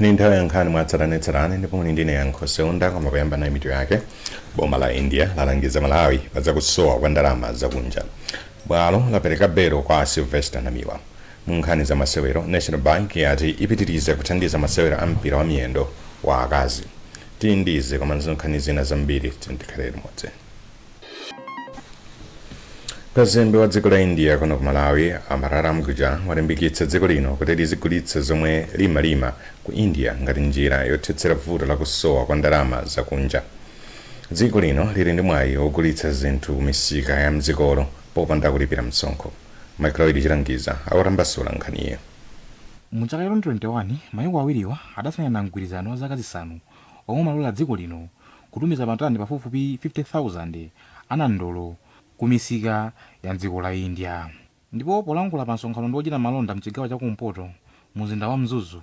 Ni nthawi ya nkhani mwatsatanetsatane, ndipo muli ndine Yankho Seunda. Koma poyamba nayi mitu yake. Boma la India lalangiza Malawi pazakusowa kwa ndalama zakunja. Bwalo lapereka belo kwa Sylvester Namiwa. Mu nkhani za masewero, National Bank yati ipitiriza kuthandiza masewero a mpira wa miyendo wa akazi. Tiyindize komanso nkhani zina zambiri, tikhale limodzi. Kazembe wa dziko la India kuno ku Malawi, Amararam Gujar, walimbikitsa dziko lino kuti lizigulitsa zomwe limalima ku India ngati njira yothetsera vuto la kusowa kwa ndalama zakunja. Dziko lino lili ndi mwayi wogulitsa zinthu ku misika ya mdzikolo popanda kulipira msonkho. Michael Chilangiza akutambasula nkhaniyo. Mu chaka cha 2021, mayiko awiriwa adasainana mgwirizano wa zaka 5 omwe umalola dziko lino kutumiza matani pafupifupi 50,000 anandolo ku misika ya dziko la India. Ndipo polankhula pa msonkhano ndi ochita malonda mchigawo chakumpoto mzinda wa Mzuzu,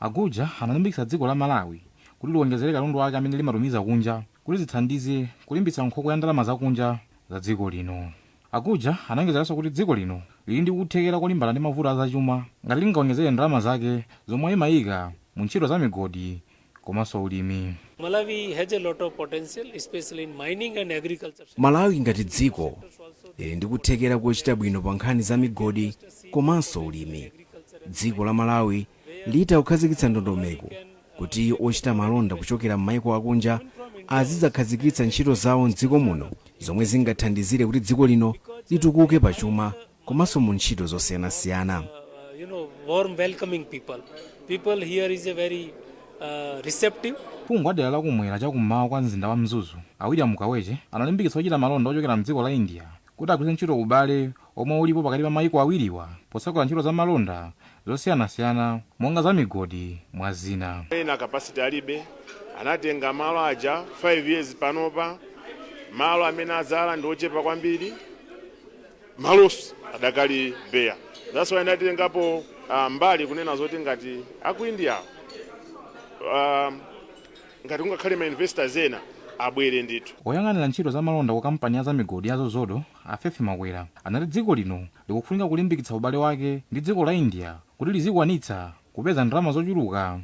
a Gujjar analimbikitsa dziko la Malawi kuti liwonjezere katundu wake amene limatumiza kunja kuti zithandize kulimbitsa nkhokwe ya ndalama zakunja za dziko lino. A Gujjar anaonjezeranso kuti dziko lino lili ndi kuthekera kolimbana ndi mavuto azachuma ngati lingaonjezere ndalama zake zomwe imayika mu ntchito za migodi komanso ulimi. Malawi has a lot of potential, especially in mining and agriculture. Malawi ngati dziko lili ndi kuthekera kochita bwino pa nkhani za migodi komanso ulimi. Dziko la Malawi litha kukhazikitsa ndondomeko kuti ochita malonda kuchokera m'mayiko akunja azidzakhazikitsa ntchito zawo mdziko muno, zomwe zingathandizire kuti dziko lino litukuke pachuma komanso mu ntchito zosiyanasiyana. Warm welcoming people. People here is a very receptive. Phungu wa dera lakumwera chakummawa kwa mzinda wa Mzuzu, a William Kaweche, analimbikitsa ochita malonda ochokera mdziko la India kuti agwiritse ntchito ubale omwe ulipo pakati pa mayiko awiriwa potsegula ntchito za malonda zosiyanasiyana monga za migodi, mwa zina. Ena capacity alibe, anatenga malo aja 5 years, panopa malo amene adzala ndi ochepa kwambiri, malonso adakali bare. That's why ndatengapo mbali kunena zoti ngati aku India, ngati kungakhale ma investors ena, abwere ndithu. Oyang'anira ntchito za malonda ku kampani ya za migodi ya Zozodo, a Fefe Makwera, anati dziko lino likufunika kulimbikitsa ubale wake ndi dziko la India kuti lizikwanitsa kupeza ndalama zochuluka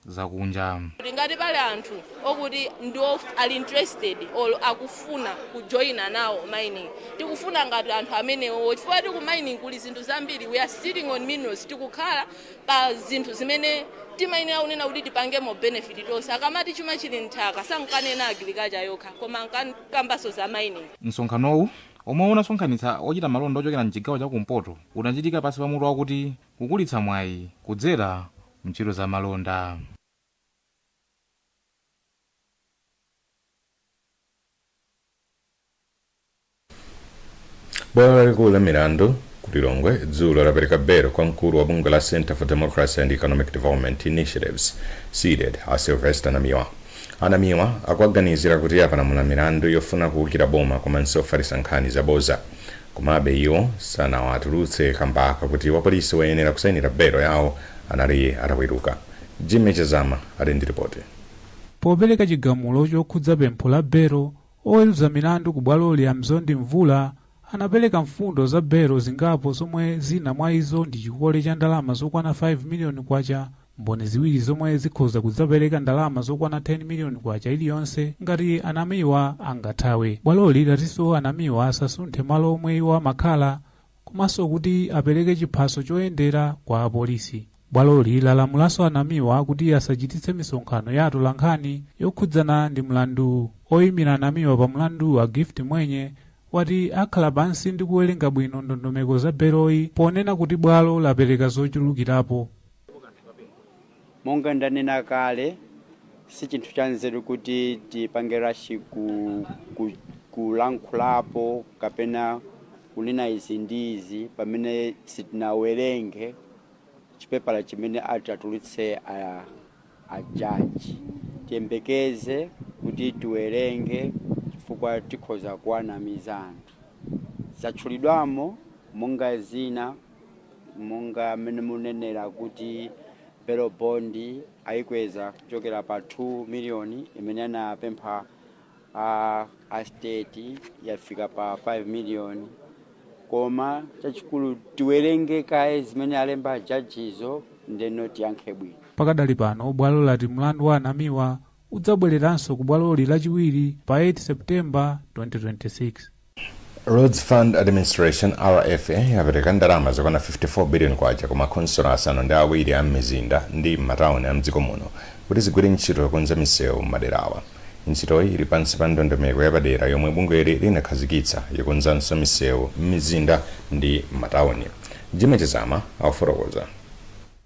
zakunja. Ngati pali anthu okuti ndi ali interested or akufuna kujoyina nawo mining, tikufuna ngati anthu amenewo, chifukwa ku mining kuli zinthu zambiri. We are sitting on minerals, tikukhala pa zinthu zimene timayenera kunena kuti tipangemo benefit tonse. Akamati chuma chili nthaka, sankanena agriculture yokha, koma ankambanso za mining. Msonkhanowu, omwe unasonkhanitsa ochita malonda ochokera mchigawo chakumpoto, unachitika pansi pa mutu wakuti kukulitsa mwayi kudzera mntchito za malonda. Bwalo lalikulu la milandu ku Lilongwe dzulo lapereka belo kwa mkulu wa bungwe la Center for Democracy and Economic Development Initiatives, CDEDI, a Sylvester Namiwa. Anamiwa akuwaganizira kuti apalamula milandu yofuna kuwukira boma komanso ofalitsa nkhani zaboza. Komabe iwo sanawatulutse kamba kakuti wapolisi woyenera kusayinira belo yawo anali ataweruka. Jimmy Chazama ali ndi ripoti. Popereka chigamulo chokhudza pempho la belo, oweruza milandu ku bwaloli, a Mzondi Mvula, anapereka mfundo za belo zingapo, zomwe zina mwa izo ndi chikole cha ndalama zokwana 5 miliyoni kwacha, mboni ziwiri zomwe zikhoza kudzapereka ndalama zokwana 10 miliyoni kwacha iliyonse ngati Anamiwa angathawe. Bwaloli latinso Anamiwa asasunthe malo omwe iwo amakhala komanso kuti apereke chiphaso choyendera kwa apolisi. Bwaloli lalamulanso Anamiwa kuti asachititse misonkhano ya atolankhani yokhudzana ndi mlandu. Oyimira Anamiwa pa mlandu, a Gift Mwenye, wati akhala pansi ndi kuwerenga bwino ndondomeko za beloyi, ponena kuti bwalo lapereka zochulukirapo. Monga ndanena kale, si chinthu cha nzeru kuti tipange rush kulankhulapo kapena kunena izi ndi izi pamene sitinawerenge chipepala chimene atatulutse a jaji. Tiyembekeze kuti tiwerenge, chifukwa tikhoza kuwanamiza anthu. Zatchulidwamo monga zina, monga mmene munenera kuti bail bond ayikweza kuchokera pa 2 miliyoni imene anapempha a state, yafika pa 5 miliyoni. Koma chachikulu tiwerenge kaye zimene alemba jajizo. Ndeno tiyankhe bwino. Pakadali pano bwalo lati mlandu wa Anamiwa udzabwereranso ku bwaloli Lachiwiri pa 8 Septemba 2026. Roads Fund Administration, RFA, yapereka ndalama zokwana 54 billion kwacha ku makhonsolo 7 a m'mizinda ndi m'matawuni a mdziko muno kuti zigwire ntchito yokonza misewu m'maderawa. Ntchitoyi ili pansi pa ndondomeko yapadera yomwe bungweli linakhazikitsa yokonzanso misewu m'mizinda ndi m'matawuni. Jimmy Chizama akufotokoza.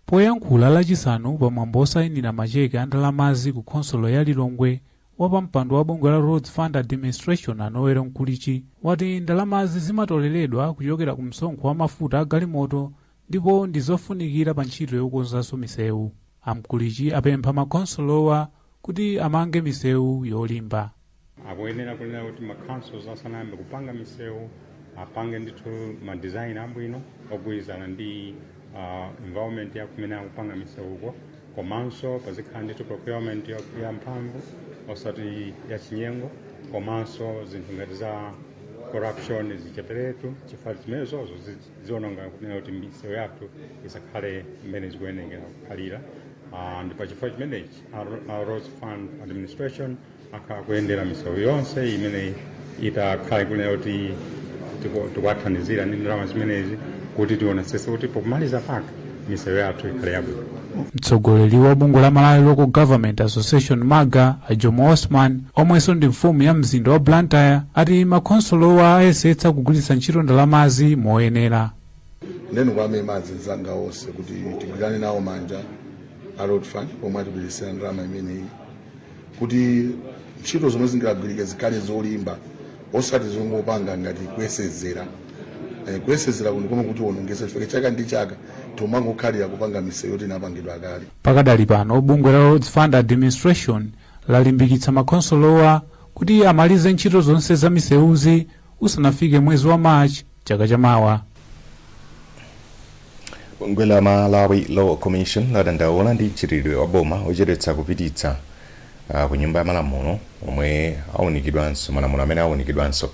Poyankhula Lachisanu pamwambo osayinira macheke a ndalamazi ku khonsolo ya Lilongwe, wapampando wa bungwe la Roads Fund Administration, a Noel Mkulichi, wati ndalamazi zimatoleredwa kuchokera ku msonkho wa mafuta a galimoto ndipo ndi zofunikira pa ntchito yokonzanso misewu. Amkulichi apempha makhonsolowa kuti amange misewu yolimba. Akuyenera kunena kuti ma councils asanayambe kupanga misewu, apange ndithu ma design abwino ogwirizana ndi environment ya kumene akupanga misewuko, komanso pazikhala ndithu procurement ya mphamvu, osati ya chinyengo, komanso zinthu ngati za corruption zicheperetu, chifukwa zimenezozo ziononga kunena kuti misewu yathu isakhale mmene zikuyenekera kukhalira. Ndi pachifukwa chimenechi a Roads Fund Administration akhala kuyendera misewu yonse imene itakhale kunena kuti tikuwathandizira ndi ndalama zimenezi, kuti tionetsetse kuti pokumaliza pake misewu yathu ikhale yabwino. Mtsogoleri wa bungwe la Malawi Local Government Association, MALGA, a Jomo Osman, omwenso ndi mfumu ya mzinda wa Blantyre, ati makhonsolowa ayesetsa kugwiritsa ntchito ndalamazi moyenera. Ndeno kwamema azinzanga onse kuti tigwirane nawo manja a Road Fund pomwe atibweresera ndalama imeneyi, kuti ntchito zomwe zingagwirike zikhale zolimba, osati zongopanga ngati kuyesezera. Kuyesezera kuno komwe kuti wonongesa, chifukwa chaka ndi chaka tomangokhalira kupanga misewu yoti inapangidwa kale. Pakadali pano bungwe la Roads Fund Administration lalimbikitsa makhonsolowa kuti amalize ntchito zonse za misewuzi usanafike mwezi wa March chaka chamawa. Bungwe la Malawi Law Commission ladandaula ndi mchitidwe wa boma ochedwetsa kupititsa ku Nyumba ya Malamulo omwe awunikidwanso malamulo amene awunikidwanso.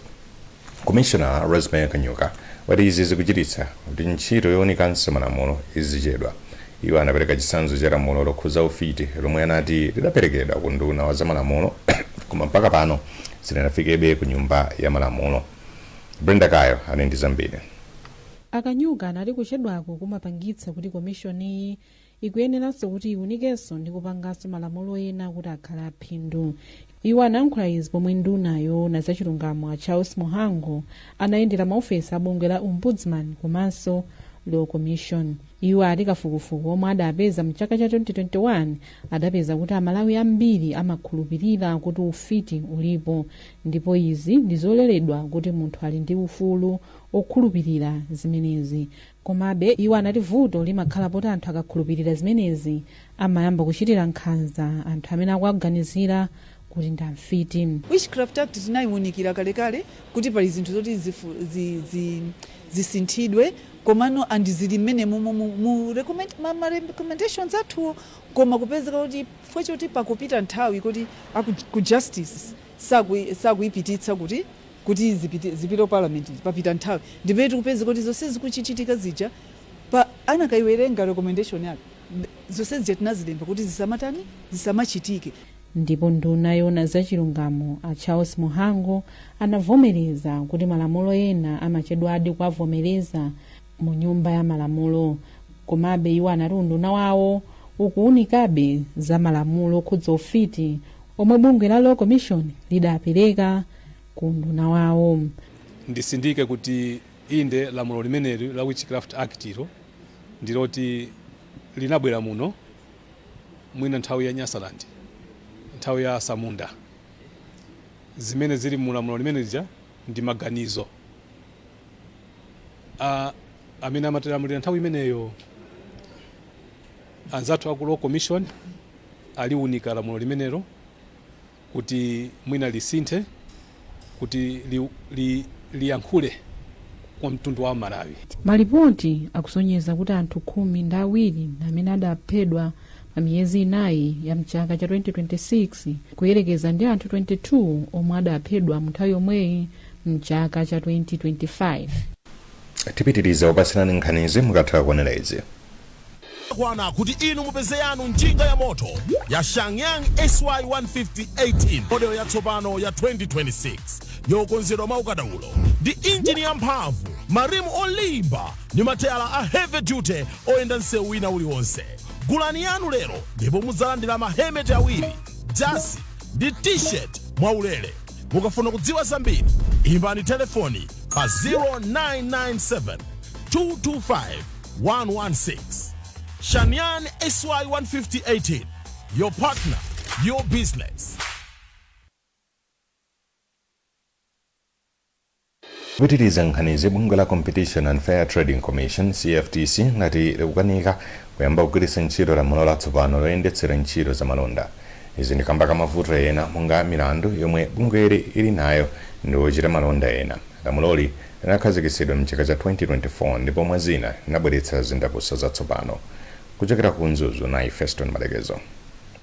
Commissioner Rosemary Kanyuka wati izi zikuchititsa kuti ntchito yowunikanso malamulo izichedwa. Iwo anapereka chitsanzo cha lamulo lokhuza ufiti lomwe anati lidaperekedwa ku nduna wa zamalamulo, koma mpaka pano silinafikebe ku Nyumba ya Malamulo. Brenda Kayo ali ndi zambiri. Akanyuka anati kuchedwako kumapangitsa kuti komishoniyi ikuyeneranso kuti iwunikenso ndi kupanganso malamulo ena kuti akhale aphindu. Iwo anayankhula izi pomwe nduna yoona zachilungamo, a Charles Mhango, anayendera maofesi a bungwe la Ombudsman komanso Law Commission. Iwo ati kafukufuku omwe adapeza mchaka cha 2021 adapeza kuti Amalawi ambiri amakhulupirira kuti ufiti ulipo, ndipo izi ndi zololedwa kuti munthu ali ndi ufulu okhulupirira zimenezi. Komabe iwo anati vuto limakhala poti anthu akakhulupirira zimenezi amayamba kuchitira nkhanza anthu amene akuaganizira kuti ndi amfiti. Witchcraft Act tinayiwunikira kalekale kuti pali zinthu zoti zisinthidwe, komano andizili mmene mu recommendations athuwo, koma kupezeka kuti chifukwa choti pakupita nthawi kuti ku justice sakuyipititsa kuti zipite parliament, papita nthawi, ndimene tikupeza kuti zonse zikuchitika zija pa anakayiwerenga recommendation yake, zonse zija tinazilemba kuti zisamatani, zisamachitike. Ndipo nduna yoona zachilungamo, a Charles Mhango, anavomereza kuti malamulo ena amachedwadi kuavomereza mu Nyumba ya Malamulo. Komabe iwo anati unduna wawo ukuwunikabe za malamulo okhudza ufiti omwe bungwe la Law Commission lidapereka ku unduna wawo. Ndisindike kuti inde, lamulo limeneli la Witchcraft Act ilo ndiloti linabwera muno mwina nthawi ya Nyasaland, nthawi ya Samunda. Zimene zili mu lamulo limene lija ndi maganizo amene amatilamulira nthawi imeneyo. Anzathu aku Law Commission aliunika lamulo limenelo kuti mwina lisinthe kuti liyankhule kwa mtundu wa Malawi. Malipoti akusonyeza kuti anthu 12 amene adaphedwa pa miyezi 4 ya mchaka cha 2026, kuyerekeza ndi anthu 22 omwe adaphedwa mu nthawi yomweyi mchaka cha 2025. Tipitiriza kupatsirani nkhanizi mukatha kuonera izi. Kwana kuti inu mupeze yanu njinga ya moto ya Shangyang SY 150 18 model yatsopano ya 2026, yokonzedwa mwaukadaulo ndi injini yamphamvu, marimu olimba ndi mateyala a heavy duty oyenda msewu wina uliwonse. Gulani yanu lero ndipo mudzalandira mahelmet awiri, jasi ndi t-shirt mwaulere. Mukafuna kudziwa zambiri, imbani telefoni pa 0997 225 116. Shanyan SY 15018, your partner, your business. Kupitiriza nkhanizi, bungwe la Competition and Fair Trading Commission, CFTC, lati likukanika kuyamba kugwiritsa ntchito lamulo latsopano loyendetsera ntchito za malonda. Izi ndi kamba ka mavuto ena monga milandu yomwe bungweli ili nayo ndi ochita malonda ena. Lamuloli linakhazikitsidwa mchaka cha 2024 ndipo mwa zina linabweretsa zindapusa zatsopano. Kuchokera ku Mzuzu, nayi Feston Malekezo.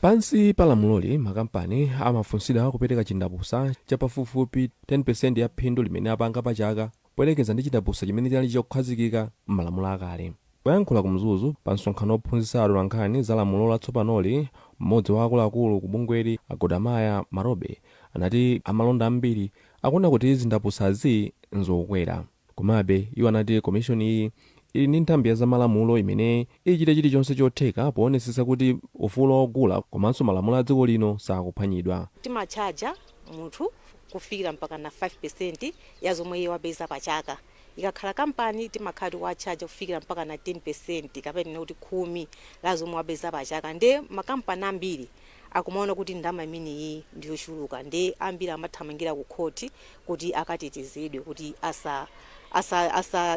Pansi pa lamuloli, makampani amafunsidwa kupereka chindapusa cha pafupifupi 10% ya phindu limene apanga pa chaka, poyerekeza ndi chindapusa chimene chinali chokhazikika m'malamulo akale. Poyankhula ku Mzuzu pa msonkhano wophunzitsa atolankhani za lamulo latsopanoli, mmodzi wa akuluakulu ku bungweli, Agodamaya Marobe, anati amalonda ambiri akuona kuti zindapusazi nzokwera. Komabe iwo anati komishoni iyi ili ndi nthambi ya zamalamulo imene ichite chilichonse chotheka poonetsetsa kuti ufulu wogula komanso malamulo a dziko lino sakuphwanyidwa. Timatchaja munthu kufikira mpaka na 5% ya zomwe iye wapeza pachaka. Ikakhala kampani, timakhala tikuwatchaja kufikira mpaka na 10%, kapena kuti 10 la zomwe wapeza pachaka. Nde makampani ambiri akumaona kuti ndalama imeneyi ndiyochuluka, nde ambiri amathamangira ku khoti kuti akatetezedwe kuti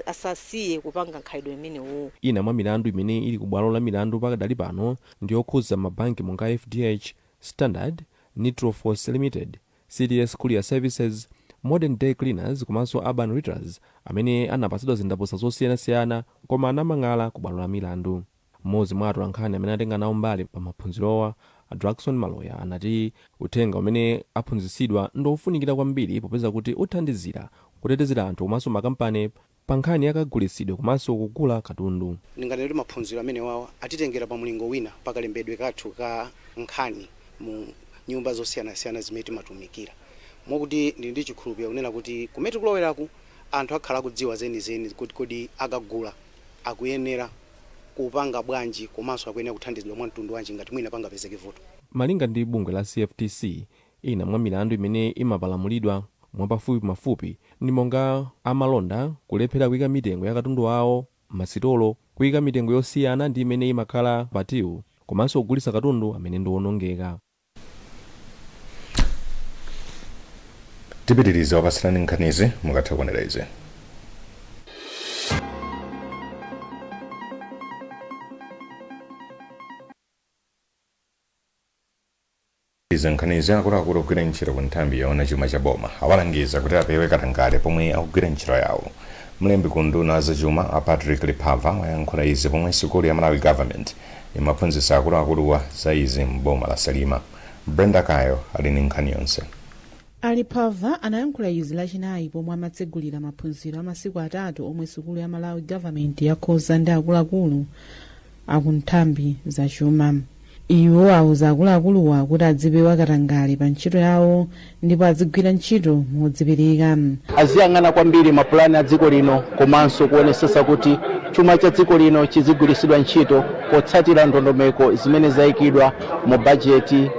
asasiye kupanga nkhalidwe imenewu. Ina mwa milandu imene ili ku bwalo la milandu pakadali pano ndi yokhudza mabanki monga FDH, Standard, Nitroforce Limited, CDS Courier Services, Modern Day Cleaners komanso Urban Retailers, amene anapatsidwa zindapusa zosiyanasiyana koma anamang'ala ku bwalo la milandu. Mmodzi mwa atolankhani amene atenga nawo mbali pa maphunzirowa, Draxon Maloya, anati uthenga umene aphunzitsidwa ndi ofunikira kwambiri popeza kuti uthandizira kutetezera anthu komanso makampani pa nkhani yakagulitsidwe komanso kugula katundu. Ndinganene kuti maphunziro amene wawa atitengera pa mlingo wina pakalembedwe kathu ka nkhani mu nyumba zosiyanasiyana zimene timatumikira, mokuti ndili ndi chikhulupiriro kunena kuti kumene tikuloweraku anthu akhala akudziwa zenizeni kuti kodi akagula akuyenera kupanga bwanji, komanso akuyenera kuthandizidwa mwa mtundu wanji ngati mwina pangapezeke vuto. Malinga ndi bungwe la CFTC, ina mwa milandu imene imapalamulidwa mwapafupipafupi ndi monga amalonda kulephera kuyika mitengo ya katundu wawo m'masitolo, kuyika mitengo yosiyana ndi imene imakhala pa till, komanso kugulitsa katundu amene ndi wonongeka. Tipitiriza wapasirani nkhanizi mukatha kuonera izi. Izi nkhanizi. Akuluakulu ogwira ntchito ku nthambi yoona chuma cha boma awalangiza kuti apewe katangale pomwe akugwira ntchito yawo. Mlembi ku nduna zachuma, a Patrick Liphava, wayankhula izi pomwe sukulu ya Malawi Government imaphunzitsa akuluakuluwa za izi m'boma la Salima. Brenda Kayo ali ndi nkhani yonse. Aliphava anayankhula izi Lachinayi pomwe amatsegulira maphunziro a masiku 3 omwe sukulu ya Malawi Government yakhoza ndi akuluakulu akunthambi zachuma. Iwo auza akuluakuluwa kuti adzipewa katangale pa ntchito yawo ndipo adzigwira ntchito modzipereka. Aziyang'ana kwambiri mapulani a dziko lino komanso kuonesesa kuti chuma cha dziko lino chizigwiritsidwa ntchito potsatira ndondomeko zimene zayikidwa mu bajeti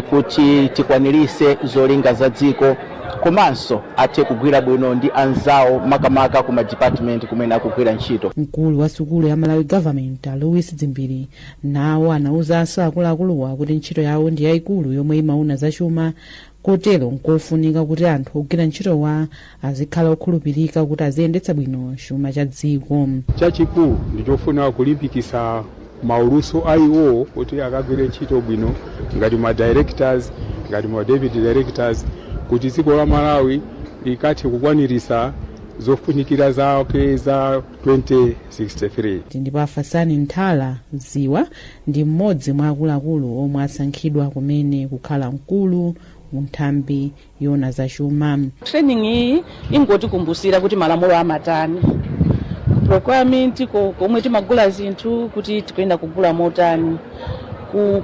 kuti tikwanirise zolinga za dziko, komanso athe kugwira bwino ndi anzawo, makamaka ku madipatimenti kumene akugwira ntchito. Mkulu wa sukulu ya Malawi Government, a Louis Dzimbiri, nawo anawuzanso akuluakuluwa kuti ntchito yawo ndi yayikulu yomwe imaona zachuma, kotero nkofunika kuti anthu ogwira ntchitowa azikhala okhulupirika kuti aziyendetsa bwino chuma cha dziko. Chachikulu ndi chofuna kulimbikitsa mauluso a iwowo kuti akagwire ntchito bwino ngati ma directors, ngati ma deputy directors, kuti dziko la Malawi likathe kukwanirisa zofunikira zake za 2063. Ndipo Afasani Nthala Ziwa ndi mmodzi mwa akuluakulu omwe asankhidwa kumene kukhala mkulu mu nthambi yona zachuma. Training iyi ingotikumbusira kuti malamulo amatani. Procurement, komwe timagula zinthu, kuti tikuyenda kugula motani,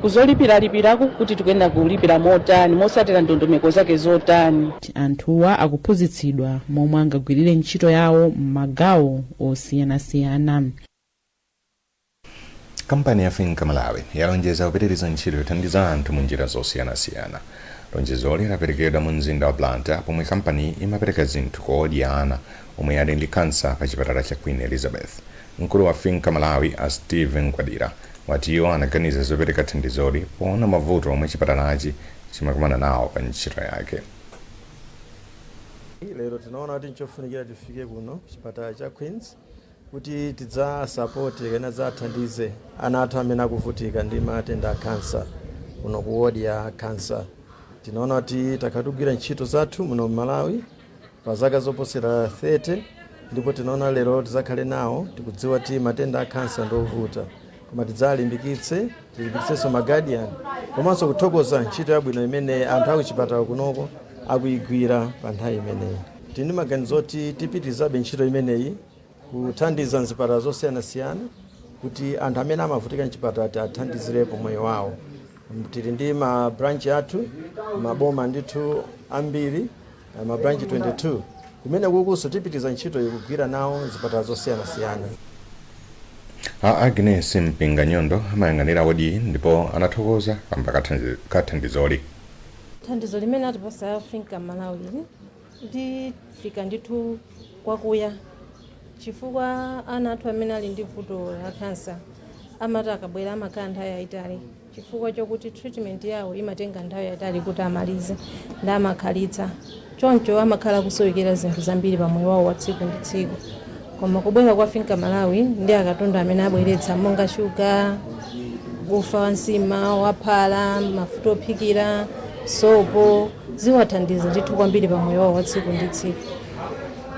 kuzolipiralipiraku, kuti tikuyenda kulipira motani, mosatira ndondomeko zake zotani. Anthuwa akuphunzitsidwa momwe angagwirire ntchito yawo m'magawo osiyanasiyana. Kampani ya Finca Malawi yalonjeza kupitiriza ntchito yothandiza anthu mu njira zosiyanasiyana. Lonjezoli laperekedwa mu mzinda wa Blantyre pomwe kampani imapereka zinthu kwa odya ana omwe ali ndi kansa pa chipatala cha Queen Elizabeth. Mkulu wa Finca Malawi, a Stephen Kwadira, wati iwo anaganiza zopereka thandizoli poona mavuto omwe chipatalachi chimakumana nawo pa ntchito yake. Lero tinaona kuti nchofunikira tifike kuno chipatala cha Queens kuti tidzasapote kapena tidzathandize ana athu amene akuvutika ndi matenda a kansa kuno ku wodi ya kansa. Tinaona kuti takhala tikugwira ntchito zathu muno m'Malawi pa zaka zoposera 30, ndipo tinaona lero tidzakhale nawo. Tikudziwa kuti matenda a kansa ndiovuta, koma tidzalimbikitse, tilimbikitsenso ma guardian, komanso kuthokoza ntchito yabwino imene anthu akuchipatala kunoko akuyigwira pa nthawi imeneyi. Tili ndi maganizo oti tipitirizabe ntchito imeneyi, kuthandiza mzipatala zosiyanasiyana, kuti anthu amene amavutika mchipatala tiathandizirepo moyo wawo. Tili ndi ma branch athu maboma ndithu ambiri, ma branch 22. Kumene kukunso tipitiriza ntchito ikugwira nawo zipatala zosiyanasiyana. A Agnes Mpinganyondo amayang'anira wodi ndipo anathokoza kamba kathandizoli. Thandizo limene atipasa Finca Malawi lifika ndithu kwakuya, chifukwa ana athu amene ali ndi vuto la kansa amati akabwera amakhala nthawi yayitali, chifukwa chokuti treatment yawo imatenga nthawi yayitali kuti amalize, ndi amakhalitsa choncho amakhala kusowekera zinthu zambiri pa moyo wawo wa tsiku ndi tsiku. Koma kubwera kwa Finca Malawi ndi akatundu amene abweretsa, monga shuga, ufa wa nsima, waphala, mafuta ophikira, sopo, ziwathandiza ndithu kwambiri pa moyo wawo wa tsiku ndi tsiku.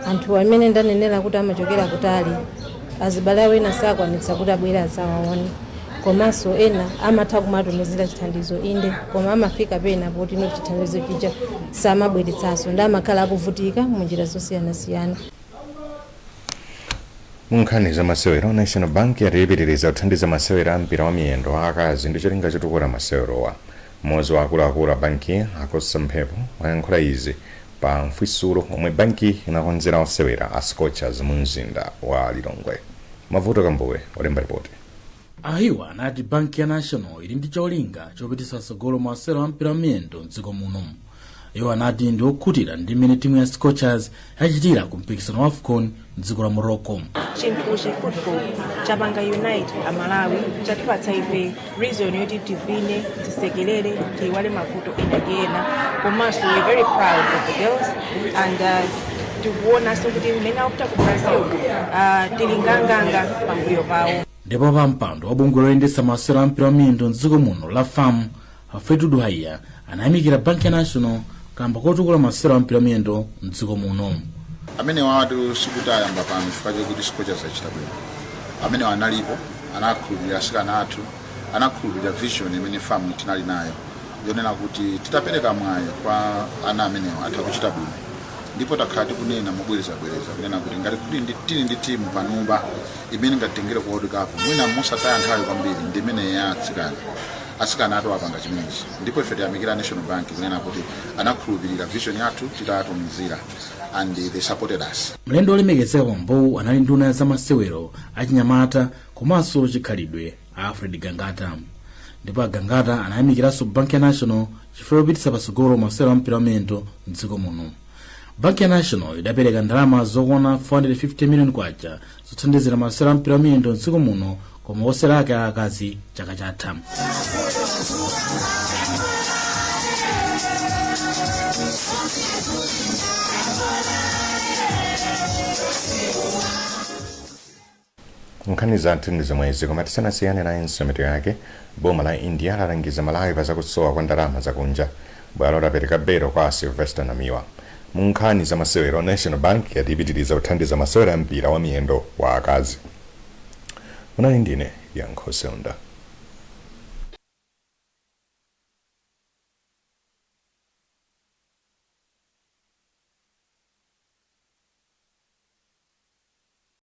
Anthu amene ndanenera kuti amachokera kutali, azibale awo ena sakwanitsa kuti abwere azawaone, komanso ena amatha kumatumizira chithandizo, inde, koma amafika pena poti no, chithandizo chija samabweretsanso, ndi amakhala akuvutika munjira zosiyanasiyana. Mu nkhani za masewero, National Bank yatipitiriza kuthandiza masewero a mpira wa miyendo a akazi ndi cholinga chotukula masewerowa. Mmodzi wa akuluakulu a banki, Akosa Mphepo, wayankhula izi pa mfwisulo omwe banki inakonzera osewera a Scorchers mu mzinda wa Lilongwe. Mavuto Kambuwe olemba ripoti. Ahiwa anati banki ya National ili ndi cholinga chopititsa tsogolo masewero a mpira wa miyendo mdziko muno. Iwo anati ndi okhutira ndi mmene timu ya Scorchers yachitira ku mpikisano wa AFCON mdziko la Morocco. Chinthuchi, football, chapanga unite Amalawi, chatipatsa ife reason yoti tivine, tisekelere, tiyiwale mavuto ena ndi ena. Komanso we're very proud of the girls and tikuonanso kuti mmene akupita ku Brazil, tili nganganga pambuyo pawo. Ndipo pa mpando wa bungwe loyendetsa masewero a mpira wa miyendo mdziko muno la FAM, Alfredo Duhaiya, anayamikira banki ya National kamba kotukula masewero a mpira wa miyendo mdziko muno. Amene watu sikuti ayamba pano chifukwa chokuti Scorchers achita bwino. Amene analipo anakhulupirira asikana athu, anakhulupirira vision imene FAM tinali nayo yonena kuti titapereka mwayi kwa ana amenewa atha kuchita bwino. Ndipo takhala tikunena mobwerezabwereza kunena kuti ngati kuti tili ndi timu panopa imene ingatitengere ku World Cup mwina mosataya nthawi kwambiri, ndi imene ya atsikana. Atsikana athu apanga chimenechi, ndipo ife tiyamikira National Bank kunena kuti anakhulupirira vision yathu titatumizira and they supported us. Mlendo olemekezeka pamwambowu anali nduna ya zamasewero, achinyamata komanso chikhalidwe, Alfred Gangata. Ndipo Agangata anayamikiranso banki ya National chifukwa chopititsa patsogolo masewero a mpira wa miyendo mdziko muno. Banki ya National idapereka ndalama zokwana 450 million kwacha zothandizira masewero a mpira wa miyendo mdziko muno, koma osewera ake aakazi, chaka chatha. Nkhani zathu ndi zomwezi, koma tisanasiyane nayenso mitu yake. Boma la India lalangiza Malawi pa zakusowa kwa ndalama zakunja. Bwalo lapereka belo kwa Sylvester Namiwa. Mu nkhani za masewero, National Bank yati ipitiriza kuthandiza masewero a mpira wa miyendo wa akazi. Munali ndine Yankho Seunda.